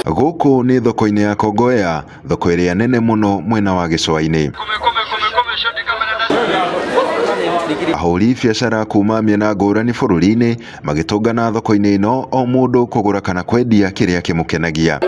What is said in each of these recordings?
Gũkũ nĩ thoko-inĩ ya Kongowea, thoko ĩrĩa nene mũno mwena wa gĩcũa-inĩ. Ahũri biacara kuma mĩena ngũrani bũrũri-inĩ magĩtũngana thoko-inĩ ĩno o mũndũ kũgũra kana kwendia kĩrĩa kĩmũkenagia.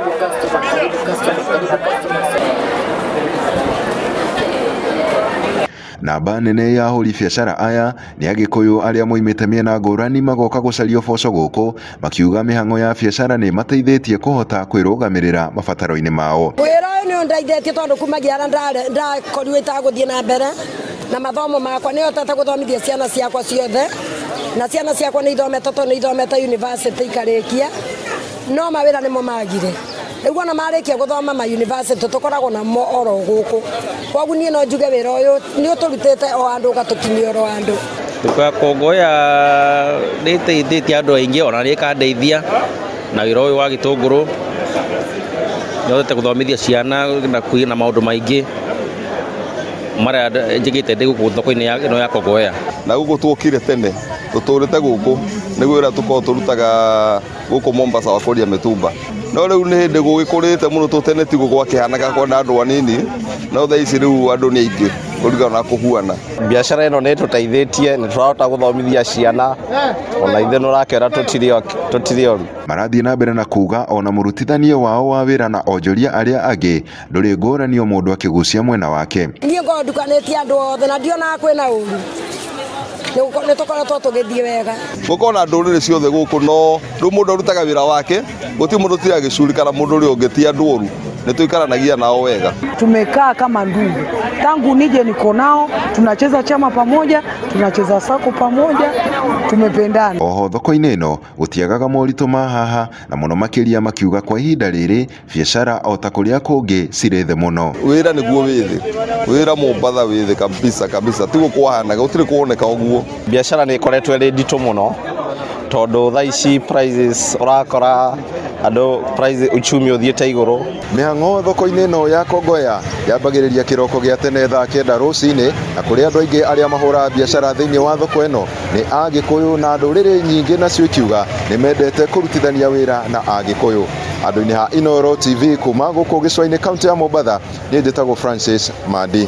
Namba nene ya ahũri biacara aya nĩ Agĩkũyũ arĩa moimĩte mĩena ngũrani magoka gũcaria ũboco gũkũ, makiuga mĩhang'o ya biacara nĩ ĩmateithĩtie kũhota kwĩrũgamĩrĩra mabataro-inĩ mao. Wĩra ũyũ nĩ ũndeithĩtie tondũ kumagia harĩa ndakorirwo itagũthiĩ na mbere na mathomo makwa, nĩ hotete gũthomithia ciana ciakwa ciothe, na ciana ciakwa nĩ ithomete tondũ nĩ ithomete university ikarĩkia, no mawĩra nĩmo magire. Rĩu ona marĩkia gũthoma ma university tũkoragwo namo oro gũkũ. Koguo niĩ no njuge wĩra ũyũ nĩ ũtũrutĩte o handũ ũgatũkinyia oro handũ. Thoko ya Kongowea nĩ ĩteithĩtie andũ aingĩ, ona nĩ ĩkandeithia na wĩra ũyũ wa gĩtũngũrũ. Nĩ hotete gũthomithia ciana na kwĩna maũndũ maingĩ marĩa njĩkĩte ndĩ gũkũ thoko-inĩ ĩno ya Kongowea. Na gũkũ tuokire tene tũtũrĩte gũkũ nĩguo wĩra tũkoragwo tũrutaga gũkũ Mombasa wa kwendia mĩtumba. No rĩu nĩ hĩndĩ gũgĩkũrĩte mũno tũ tene tiguo gwakĩhanaga kwenda andũ anini, no thaa ici rĩu andũ nĩ aingĩ kũringana na kũhuana. Biacara ĩno nĩ ĩtũteithĩtie, nĩ tũrahota gũthomithia ciana, ona ithuĩ nĩ ũrakĩona tũtirĩ oru. Marathiĩ na mbere na kuga ona mũrutithania wao wa wĩra na onjoria arĩa angĩ ndũrĩ ngũrani o mũndũ akĩgucia mwena wake. Niĩ ngoragwo ndukanĩtie andũ othe na ndionaga kwĩna ũru. Nĩ tũkoretwo tũgĩthiĩ wega. Gũkorwo na ndũrĩrĩ ciothe gũkũ, no rĩu mũndũ arutaga wĩra wake, gũtirĩ mũndũ ũtiraga gĩcuri kana mũndũ ũrĩa ũngĩ, ti andũ oru, nĩ tũikaranagia nao wega. Tumekaa kama ndugu tangu nije niko nao, tunacheza chama pamoja, tunacheza sako pamoja, tumependana. Oho thoko-inĩ ĩno gũtiagaga moritũ ma haha, na mũno makĩria makiuga kwa ihinda rĩrĩ biacara o ta kũrĩa kũngĩ cirĩ thĩ mũno. Wĩra nĩguo wĩ thĩ, wĩra Mombatha wĩ thĩ kabisa kabisa, tiguo kwahanaga, gũtirĩ kuoneka ũguo. Biacara nĩ ĩkoretwo ĩrĩ nditũ mũno tondũ thaa ici prices ũrakora andũ price uchumi ũthiĩte igũrũ. Mĩhang'o thoko-inĩ ĩno ya Kongowea yambagĩrĩria kĩroko gĩa tene thaa 9 rũcinĩ, na kũrĩ andũ aingĩ arĩa mahũraga biacara thĩinĩ wa thoko ĩno nĩ Agĩkũyũ na ndũrĩrĩ nyingĩ, nacio ikiuga nĩ mendete kũrutithania wĩra na Agĩkũyũ. Andũ-inĩ ha Inooro TV kuma gũkũ gĩcũa-inĩ kaunti ya Mombatha, niĩ njĩtagwo Francis Mandi.